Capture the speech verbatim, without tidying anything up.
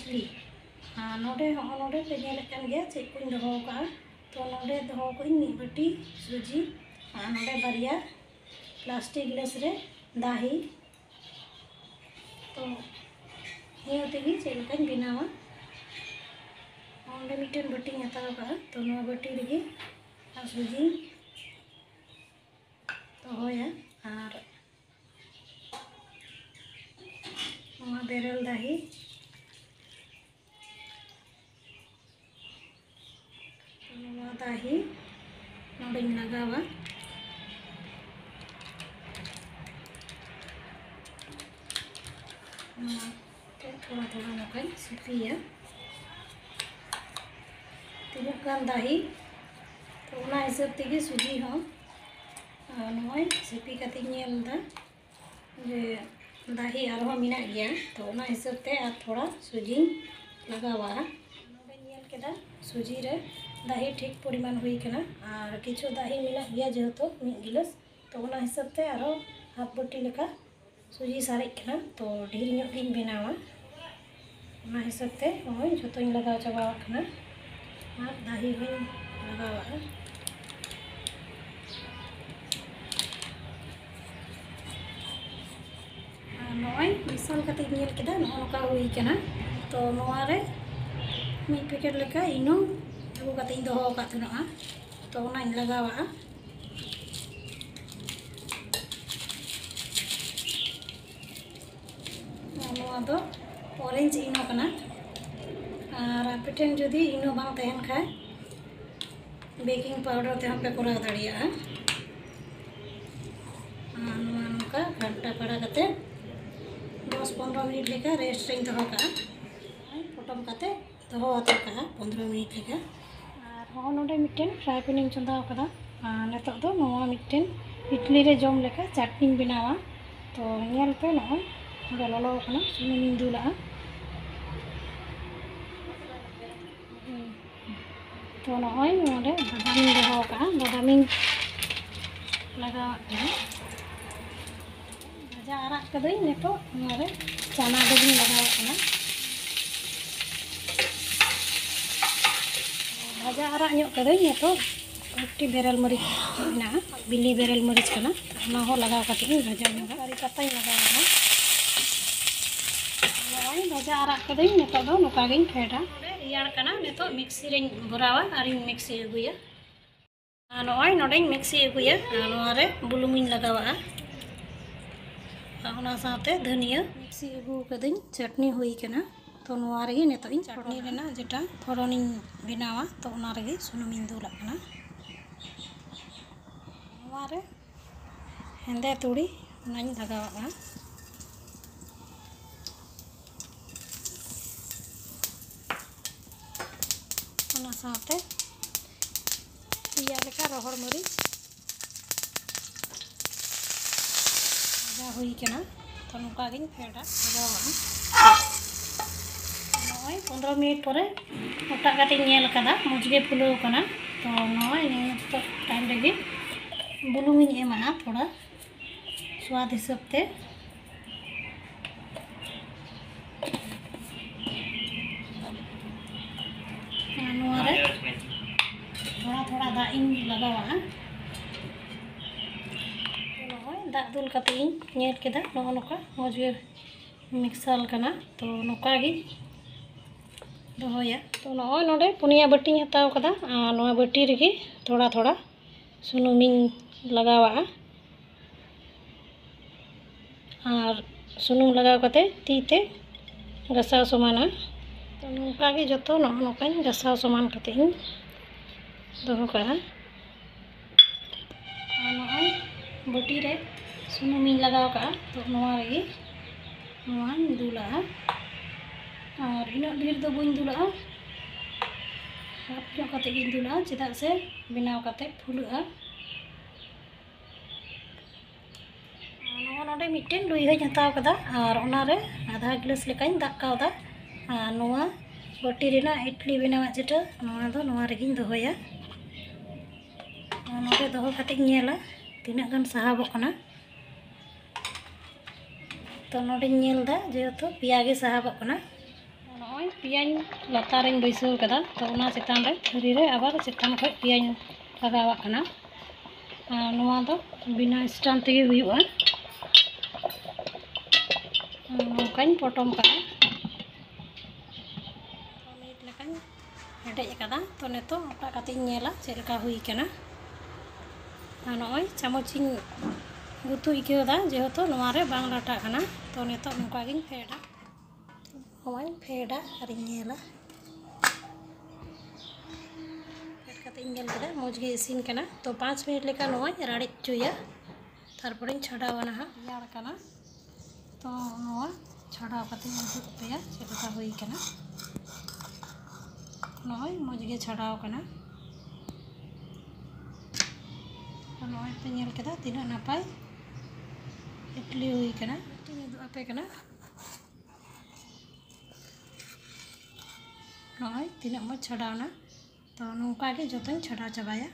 ᱟᱨ ᱱᱚᱰᱮ, ᱦᱚᱸᱜᱼᱚ ᱱᱚᱰᱮ ᱯᱮ ᱧᱮᱞᱮᱫ ᱠᱟᱱ ᱜᱮᱭᱟ ᱪᱮᱫ ᱠᱚᱧ ᱫᱚᱦᱚ ᱟᱠᱟᱫᱼᱟ᱾ ᱛᱚ ᱱᱚᱰᱮ ᱫᱚᱦᱚ ᱠᱟᱜ ᱟᱹᱧ ᱢᱤᱫ ᱵᱟᱹᱴᱤ ᱥᱩᱡᱤ, ᱟᱨ ᱱᱚᱰᱮ ᱵᱟᱨᱭᱟ ᱯᱞᱟᱥᱴᱤᱠ ᱜᱞᱟᱥ ᱨᱮ ᱫᱟᱦᱤ᱾ ᱛᱚ ᱱᱤᱭᱟᱹ ᱛᱮᱜᱮ ᱪᱮᱫ ᱞᱮᱠᱟᱧ ᱵᱮᱱᱟᱣᱟ, ᱚᱸᱰᱮ ᱢᱤᱫᱴᱮᱱ ᱵᱟᱹᱴᱤᱧ ᱦᱟᱛᱟᱣ ᱟᱠᱟᱫᱼᱟ᱾ ᱛᱚ ᱱᱚᱣᱟ ᱵᱟᱹᱴᱤ ᱨᱮᱜᱮ ᱥᱩᱡᱤᱧ ᱫᱚᱦᱚᱭᱟ᱾ ᱟᱨ ᱱᱚᱣᱟ ᱵᱮᱨᱮᱞ ᱫᱟᱦᱤ, ᱱᱚᱣᱟ ᱫᱟᱦᱤ ᱱᱚᱰᱮᱧ ᱞᱟᱜᱟᱣᱟ᱾ ᱱᱚᱣᱟ ᱛᱮ ᱛᱷᱚᱲᱟ ᱛᱷᱚᱲᱟ ᱱᱚᱝᱠᱟᱧ ᱥᱤᱯᱤᱭᱟ᱾ ᱛᱤᱱᱟᱹᱜ ᱜᱟᱱ ᱫᱟᱦᱤ, ᱛᱚ ᱚᱱᱟ ᱦᱤᱥᱟᱹᱵ ᱛᱮᱜᱮ ᱥᱩᱡᱤ ᱦᱚᱸ᱾ ᱟᱨ ᱱᱚᱜᱼᱚᱭ ᱥᱤᱯᱤ ᱠᱟᱛᱮᱧ ᱧᱮᱞ ᱮᱫᱟ ᱡᱮ ᱫᱟᱦᱤ ᱟᱨᱦᱚᱸ ᱢᱮᱱᱟᱜ ᱜᱮᱭᱟ, ᱛᱚ ᱚᱱᱟ ᱦᱤᱥᱟᱹᱵ ᱛᱮ ᱟᱨ ᱛᱷᱚᱲᱟ ᱥᱩᱡᱤᱧ ᱞᱟᱜᱟᱣᱟᱜᱼᱟ᱾ ᱱᱚᱰᱮᱧ ᱧᱮᱞ ᱠᱮᱫᱟ ᱥᱩᱡᱤ ᱨᱮ ᱫᱟᱦᱤ ᱴᱷᱤᱠ ᱯᱚᱨᱤᱢᱟᱱ ᱦᱩᱭ ᱠᱟᱱᱟ, ᱟᱨ ᱠᱤᱪᱷᱩ ᱫᱟᱦᱤ ᱢᱮᱱᱟᱜ ᱜᱮᱭᱟ ᱡᱮᱦᱮᱛᱩ ᱢᱤᱫ ᱜᱤᱞᱟᱹᱥ, ᱛᱚ ᱚᱱᱟ ᱦᱤᱥᱟᱹᱵ ᱛᱮ ᱟᱨᱦᱚᱸ ᱦᱟᱯ ᱵᱟᱹᱴᱤ ᱞᱮᱠᱟ ᱥᱩᱡᱤ ᱥᱟᱨᱮᱡ ᱠᱟᱱᱟ, ᱛᱚ ᱰᱷᱮᱨ ᱧᱚᱜ ᱜᱤᱧ ᱵᱮᱱᱟᱣᱟ᱾ ᱚᱱᱟ ᱦᱤᱥᱟᱹᱵ ᱛᱮ ᱱᱚᱜᱼᱚᱭ ᱡᱷᱚᱛᱚᱧ ᱞᱟᱜᱟᱣ ᱪᱟᱵᱟᱣᱟᱜ ᱠᱟᱱᱟ᱾ ᱟᱨ ᱫᱟᱦᱤ ᱦᱚᱸᱧ ᱞᱟᱜᱟᱣᱟᱜᱼᱟ᱾ ᱟᱨ ᱱᱚᱜᱼᱚᱭ ᱢᱮᱥᱟᱞ ᱠᱟᱛᱮᱧ ᱧᱮᱞ ᱠᱮᱫᱟ, ᱱᱚᱜᱼᱚ ᱱᱚᱝᱠᱟ ᱦᱩᱭ ᱠᱟᱱᱟ᱾ ᱛᱚ ᱱᱚᱣᱟ ᱨᱮ ᱢᱤᱫ ᱯᱮᱠᱮᱴ ᱞᱮᱠᱟ ᱤᱱᱳ ᱟᱹᱜᱩ ᱠᱟᱛᱮᱧ ᱫᱚᱦᱚ ᱟᱠᱟᱫ ᱛᱟᱦᱮᱱᱚᱜᱼᱟ, ᱛᱚ ᱚᱱᱟᱧ ᱞᱟᱜᱟᱣᱟᱜᱼᱟ᱾ ᱟᱨ ᱱᱚᱣᱟ ᱫᱚ ᱚᱨᱮᱧᱡᱽ ᱤᱱᱳ ᱠᱟᱱᱟ᱾ ᱟᱨ ᱟᱯᱮ ᱴᱷᱮᱱ ᱡᱩᱫᱤ ᱤᱱᱳ ᱵᱟᱝ ᱛᱟᱦᱮᱱ ᱠᱷᱟᱡ, ᱵᱮᱠᱤᱝ ᱯᱟᱣᱰᱟᱨ ᱛᱮᱦᱚᱸ ᱯᱮ ᱠᱚᱨᱟᱣ ᱫᱟᱲᱮᱭᱟᱜᱼᱟ᱾ ᱟᱨ ᱱᱚᱣᱟ ᱱᱚᱝᱠᱟ ᱜᱷᱟᱱᱴᱟ ᱯᱟᱲᱟ ᱠᱟᱛᱮ ᱫᱚᱥ ᱯᱚᱱᱨᱚ ᱢᱤᱱᱤᱴ ᱞᱮᱠᱟ ᱨᱮᱥᱴ ᱨᱮᱧ ᱫᱚᱦᱚ ᱠᱟᱜᱼᱟ᱾ ᱯᱚᱴᱚᱢ ᱠᱟᱛᱮ ᱫᱚᱦᱚ ᱦᱟᱛᱟᱲ ᱠᱟᱜᱼᱟ ᱯᱚᱱᱨᱚ ᱢᱤᱱᱤᱴ ᱞᱮᱠᱟ᱾ ᱟᱨ ᱦᱚᱸ ᱱᱚᱰᱮ ᱢᱤᱫᱴᱮᱱ ᱯᱷᱨᱟᱭ ᱯᱮᱱ ᱤᱧ ᱪᱚᱸᱫᱟ ᱟᱠᱟᱫᱟ᱾ ᱟᱨ ᱱᱤᱛᱚᱜ ᱫᱚ ᱱᱚᱣᱟ ᱢᱤᱫᱴᱮᱱ ᱤᱰᱞᱤ ᱨᱮ ᱡᱚᱢ ᱞᱮᱠᱟ ᱪᱟᱴᱱᱤᱧ ᱵᱮᱱᱟᱣᱟ᱾ ᱛᱚ ᱧᱮᱞ ᱯᱮ, ᱱᱚᱜᱼᱚᱭ ᱱᱚᱰᱮ ᱞᱚᱞᱚ ᱟᱠᱟᱱᱟ, ᱥᱩᱱᱩᱢᱤᱧ ᱫᱩᱞᱟᱜᱼᱟ᱾ ᱛᱚ ᱱᱚᱜᱼᱚᱭ ᱱᱚᱰᱮ ᱵᱟᱫᱟᱢᱤᱧ ᱫᱚᱦᱚ ᱟᱠᱟᱫᱼᱟ, ᱵᱟᱫᱟᱢᱤᱧ ᱞᱟᱜᱟᱣᱟᱜ ᱠᱟᱱᱟ᱾ ᱵᱷᱟᱡᱟ ᱟᱨᱟᱜ ᱠᱟᱹᱫᱟᱹᱧ ᱱᱤᱛᱚᱜ ᱱᱚᱣᱟ ᱨᱮ ᱪᱟᱱᱟ ᱫᱟᱹᱞᱤᱧ ᱞᱟᱜᱟᱣᱟᱜ ᱠᱟᱱᱟ᱾ ᱵᱷᱟᱡᱟ ᱟᱨᱟᱜ ᱧᱚᱜ ᱠᱟᱹᱫᱟᱹᱧ ᱱᱤᱛᱚᱜ᱾ ᱠᱚᱭᱮᱠᱴᱤ ᱵᱮᱨᱮᱞ ᱢᱟᱹᱨᱤᱪ ᱢᱮᱱᱟᱜᱼᱟ, ᱵᱤᱞᱤ ᱵᱮᱨᱮᱞ ᱢᱟᱹᱨᱤᱪ ᱠᱟᱱᱟ, ᱚᱱᱟ ᱦᱚᱸ ᱞᱟᱜᱟᱣ ᱠᱟᱛᱮ ᱤᱧ ᱵᱷᱟᱡᱟ ᱧᱚᱜᱟ᱾ ᱠᱟᱨᱤ ᱯᱟᱛᱟᱧ ᱞᱟᱜᱟᱣᱟ᱾ ᱱᱚᱜᱼᱚᱭ ᱵᱷᱟᱡᱟ ᱟᱨᱟᱜ ᱠᱟᱹᱫᱟᱹᱧ, ᱱᱤᱛᱚᱜ ᱫᱚ ᱱᱚᱝᱠᱟ ᱜᱤᱧ ᱯᱷᱮᱰᱟ᱾ ᱱᱚᱰᱮ ᱨᱮᱭᱟᱲ ᱠᱟᱱᱟ, ᱱᱤᱛᱚᱜ ᱢᱤᱠᱥᱤ ᱨᱮᱧ ᱵᱷᱚᱨᱟᱣᱟ ᱟᱨᱤᱧ ᱢᱤᱠᱥᱤ ᱟᱹᱜᱩᱭᱟ᱾ ᱟᱨ ᱱᱚᱜᱼᱚᱭ ᱱᱚᱰᱮᱧ ᱢᱤᱠᱥᱤ ᱟᱹᱜᱩᱭᱟ, ᱟᱨ ᱱᱚᱣᱟ ᱨᱮ ᱵᱩᱞᱩᱝ ᱤᱧ ᱞᱟᱜᱟᱣᱟᱜᱼᱟ᱾ ᱟᱨ ᱚᱱᱟ ᱥᱟᱶᱛᱮ ᱫᱷᱟᱹᱱᱤᱭᱟᱹ ᱢᱤᱠᱥᱤ ᱟᱹᱜᱩ ᱠᱟᱹᱫᱟᱹᱧ, ᱪᱟᱴᱱᱤ ᱦᱩᱭ ᱠᱟᱱᱟ᱾ ᱛᱚ ᱱᱚᱣᱟ ᱨᱮᱜᱮ ᱱᱤᱛᱚᱜ ᱤᱧ ᱪᱟᱴᱱᱤ ᱨᱮᱱᱟᱜ ᱡᱮᱴᱟ ᱯᱷᱚᱲᱚᱱᱤᱧ ᱵᱮᱱᱟᱣᱟ, ᱛᱚ ᱚᱱᱟ ᱨᱮᱜᱮ ᱥᱩᱱᱩᱢᱤᱧ ᱫᱩᱞᱟᱜ ᱠᱟᱱᱟ᱾ ᱱᱚᱣᱟ ᱨᱮ ᱦᱮᱸᱫᱮ ᱛᱩᱲᱤ ᱚᱱᱟᱧ ᱞᱟᱜᱟᱣᱟᱜᱼᱟ᱾ ᱚᱱᱟ ᱥᱟᱶᱛᱮ ᱯᱮᱭᱟ ᱞᱮᱠᱟ ᱨᱚᱦᱚᱲ ᱢᱟᱹᱨᱤᱪ ᱵᱷᱟᱡᱟ ᱦᱩᱭ ᱠᱟᱱᱟ᱾ ᱛᱚ ᱱᱚᱝᱠᱟ ᱜᱤᱧ ᱯᱷᱮᱰᱟ, ᱵᱷᱟᱡᱟᱣᱟᱜᱼᱟ᱾ ᱱᱚᱜᱼᱚᱭ ᱯᱚᱱᱨᱚ ᱢᱤᱱᱤᱴ ᱯᱚᱨᱮ ᱚᱴᱟᱜ ᱠᱟᱛᱮᱧ ᱧᱮᱞ ᱠᱟᱫᱟ, ᱢᱚᱡᱽ ᱜᱮ ᱯᱷᱩᱞᱟᱹᱣ ᱠᱟᱱᱟ᱾ ᱛᱚ ᱱᱚᱜᱼᱚᱭ ᱱᱤᱛᱚᱜ ᱴᱟᱭᱤᱢ ᱨᱮᱜᱮ ᱵᱩᱞᱩᱝ ᱤᱧ ᱮᱢᱟᱜᱼᱟ ᱛᱷᱚᱲᱟ ᱥᱣᱟᱫ ᱦᱤᱥᱟᱹᱵ ᱛᱮ᱾ ᱟᱨ ᱱᱚᱣᱟ ᱨᱮ ᱛᱷᱚᱲᱟ ᱛᱷᱚᱲᱟ ᱫᱟᱜ ᱤᱧ ᱞᱟᱜᱟᱣᱟᱜᱼᱟ᱾ ᱱᱚᱜᱼᱚᱭ ᱫᱟᱜ ᱫᱩᱞ ᱠᱟᱛᱮ ᱤᱧ ᱧᱮᱞ ᱠᱮᱫᱟ, ᱱᱚᱜᱼᱚ ᱱᱚᱝᱠᱟ ᱢᱚᱡᱽ ᱜᱮ ᱢᱤᱠᱥᱟᱞ ᱠᱟᱱᱟ᱾ ᱛᱚ ᱱᱚᱝᱠᱟ ᱜᱤᱧ ᱫᱚᱦᱚᱭᱟ᱾ ᱛᱚ ᱱᱚᱜᱼᱚᱭ ᱱᱚᱰᱮ ᱯᱩᱱᱭᱟ ᱵᱟᱹᱴᱤᱧ ᱦᱟᱛᱟᱣ ᱠᱟᱫᱟ, ᱟᱨ ᱱᱚᱣᱟ ᱵᱟᱹᱴᱤ ᱨᱮᱜᱮ ᱛᱷᱚᱲᱟ ᱛᱷᱚᱲᱟ ᱥᱩᱱᱩᱢᱤᱧ ᱞᱟᱜᱟᱣᱟᱜᱼᱟ᱾ ᱟᱨ ᱥᱩᱱᱩᱢ ᱞᱟᱜᱟᱣ ᱠᱟᱛᱮ ᱛᱤ ᱛᱮ ᱜᱷᱟᱥᱟᱣ ᱥᱚᱢᱟᱱᱟ᱾ ᱛᱚ ᱱᱚᱝᱠᱟ ᱜᱮ ᱡᱚᱛᱚ ᱱᱚᱜᱼᱚ ᱱᱚᱝᱠᱟᱧ ᱜᱷᱟᱥᱟᱣ ᱥᱚᱢᱟᱱ ᱠᱟᱛᱮ ᱤᱧ ᱫᱚᱦᱚ ᱠᱟᱜᱼᱟ᱾ ᱟᱨ ᱱᱚᱜᱼᱚᱭ ᱵᱟᱹᱴᱤ ᱨᱮ ᱥᱩᱱᱩᱢᱤᱧ ᱞᱟᱜᱟᱣ ᱠᱟᱜᱼᱟ, ᱛᱚ ᱱᱚᱣᱟ ᱨᱮᱜᱮ ᱱᱚᱣᱟᱧ ᱫᱩᱞᱟᱜᱼᱟ᱾ ᱟᱨ ᱤᱱᱟᱹᱜ ᱰᱷᱮᱨ ᱫᱚ ᱵᱟᱹᱧ ᱫᱩᱞᱟᱜᱼᱟ, ᱦᱟᱯ ᱧᱚᱜ ᱠᱟᱛᱮ ᱜᱤᱧ ᱫᱩᱞᱟᱜᱼᱟ, ᱪᱮᱫᱟᱜ ᱥᱮ ᱵᱮᱱᱟᱣ ᱠᱟᱛᱮ ᱯᱷᱩᱞᱟᱹᱜᱼᱟ᱾ ᱱᱚᱣᱟ ᱱᱚᱰᱮ ᱢᱤᱫᱴᱮᱱ ᱞᱩᱭᱦᱟᱹᱧ ᱦᱟᱛᱟᱣ ᱠᱟᱫᱟ ᱟᱨ ᱚᱱᱟᱨᱮ ᱟᱫᱷᱟ ᱜᱤᱞᱟᱹᱥ ᱞᱮᱠᱟᱧ ᱫᱟᱜ ᱠᱟᱣᱫᱟ᱾ ᱟᱨ ᱱᱚᱣᱟ ᱵᱟᱹᱴᱤ ᱨᱮᱱᱟᱜ ᱤᱰᱞᱤ ᱵᱮᱱᱟᱣᱟᱜ ᱡᱮᱴᱟ, ᱱᱚᱣᱟ ᱫᱚ ᱱᱚᱣᱟ ᱨᱮᱜᱮᱧ ᱫᱚᱦᱚᱭᱟ᱾ ᱟᱨ ᱱᱚᱰᱮ ᱫᱚᱦᱚ ᱠᱟᱛᱮᱧ ᱧᱮᱞᱟ ᱛᱤᱱᱟᱹᱜ ᱜᱟᱱ ᱥᱟᱦᱟᱵᱚᱜ ᱠᱟᱱᱟ᱾ ᱛᱚ ᱱᱚᱰᱮᱧ ᱧᱮᱞ ᱮᱫᱟ ᱡᱮᱦᱮᱛᱩ ᱯᱮᱭᱟ ᱜᱮ ᱥᱟᱦᱟᱵᱚᱜ ᱠᱟᱱᱟ᱾ ᱱᱚᱜᱼᱚᱭ ᱯᱮᱸᱭᱟᱡᱽ ᱞᱟᱛᱟᱨ ᱨᱮᱧ ᱵᱟᱹᱭᱥᱟᱹᱣ ᱠᱟᱫᱟ, ᱛᱚ ᱚᱱᱟ ᱪᱮᱛᱟᱱ ᱨᱮ ᱛᱷᱟᱹᱨᱤ ᱨᱮ ᱟᱵᱟᱨ ᱪᱮᱛᱟᱱ ᱠᱷᱚᱱ ᱯᱮᱸᱭᱟᱡᱽ ᱞᱟᱜᱟᱣᱟᱜ ᱠᱟᱱᱟ᱾ ᱟᱨ ᱱᱚᱣᱟ ᱫᱚ ᱵᱤᱱᱟᱹ ᱥᱴᱮᱱᱰ ᱛᱮᱜᱮ ᱦᱩᱭᱩᱜᱼᱟ᱾ ᱱᱚᱝᱠᱟᱧ ᱯᱚᱴᱚᱢ ᱠᱟᱜᱼᱟ᱾ ᱯᱚᱱᱨᱚ ᱢᱤᱱᱤᱴ ᱞᱮᱠᱟᱧ ᱦᱮᱰᱮᱡ ᱟᱠᱟᱫᱟ᱾ ᱛᱚ ᱱᱤᱛᱚᱜ ᱚᱴᱟᱜ ᱠᱟᱛᱮ ᱤᱧ ᱧᱮᱞᱟ ᱪᱮᱫ ᱞᱮᱠᱟ ᱦᱩᱭ ᱠᱟᱱᱟ᱾ ᱟᱨ ᱱᱚᱜᱼᱚᱭ ᱪᱟᱢᱚᱪ ᱤᱧ ᱜᱩᱛᱩ ᱟᱹᱭᱠᱟᱹᱣ ᱮᱫᱟ, ᱡᱮᱦᱮᱛᱩ ᱱᱚᱣᱟ ᱨᱮ ᱵᱟᱝ ᱞᱟᱴᱟᱜ ᱠᱟᱱᱟ᱾ ᱛᱚ ᱱᱤᱛᱚᱜ ᱱᱚᱝᱠᱟ ᱜᱤᱧ ᱯᱷᱮᱰᱟ᱾ ᱱᱚᱜᱼᱚᱭ ᱯᱷᱮᱰᱟ ᱟᱨᱤᱧ ᱧᱮᱞᱟ᱾ ᱯᱷᱮᱰ ᱠᱟᱛᱮ ᱤᱧ ᱧᱮᱞ ᱠᱮᱫᱟ, ᱢᱚᱡᱽ ᱜᱮ ᱤᱥᱤᱱ ᱠᱟᱱᱟ᱾ ᱛᱚ ᱯᱟᱸᱪ ᱢᱤᱱᱤᱴ ᱞᱮᱠᱟ ᱱᱚᱣᱟᱧ ᱨᱟᱲᱮᱡ ᱦᱚᱪᱚᱭᱟ, ᱛᱟᱨᱯᱚᱨᱮᱧ ᱪᱷᱟᱰᱟᱣᱟ ᱱᱟᱦᱟᱜ᱾ ᱨᱮᱭᱟᱲ ᱠᱟᱱᱟ᱾ ᱛᱚ ᱱᱚᱣᱟ ᱪᱷᱟᱰᱟᱣ ᱠᱟᱛᱮ ᱤᱧ ᱩᱫᱩᱜ ᱟᱯᱮᱭᱟ ᱪᱮᱫ ᱞᱮᱠᱟ ᱦᱩᱭ ᱠᱟᱱᱟ᱾ ᱱᱚᱜᱼᱚᱭ ᱢᱚᱡᱽ ᱜᱮ ᱪᱷᱟᱰᱟᱣ ᱠᱟᱱᱟ᱾ ᱛᱚ ᱱᱚᱜᱼᱚᱭ ᱯᱮ ᱧᱮᱞ ᱠᱮᱫᱟ ᱛᱤᱱᱟᱹᱜ ᱱᱟᱯᱟᱭ ᱤᱰᱞᱤ ᱦᱩᱭ ᱠᱟᱱᱟ᱾ ᱢᱤᱫᱴᱤᱡ ᱤᱧ ᱩᱫᱩᱜ ᱟᱯᱮ ᱠᱟᱱᱟ᱾ ᱱᱚᱜᱼᱚᱭ ᱛᱤᱱᱟᱹᱜ ᱢᱚᱡᱽ ᱪᱷᱟᱰᱟᱣᱱᱟ᱾ ᱛᱚ ᱱᱚᱝᱠᱟ ᱜᱮ ᱡᱚᱛᱚᱧ ᱪᱷᱟᱰᱟᱣ ᱪᱟᱵᱟᱭᱟ᱾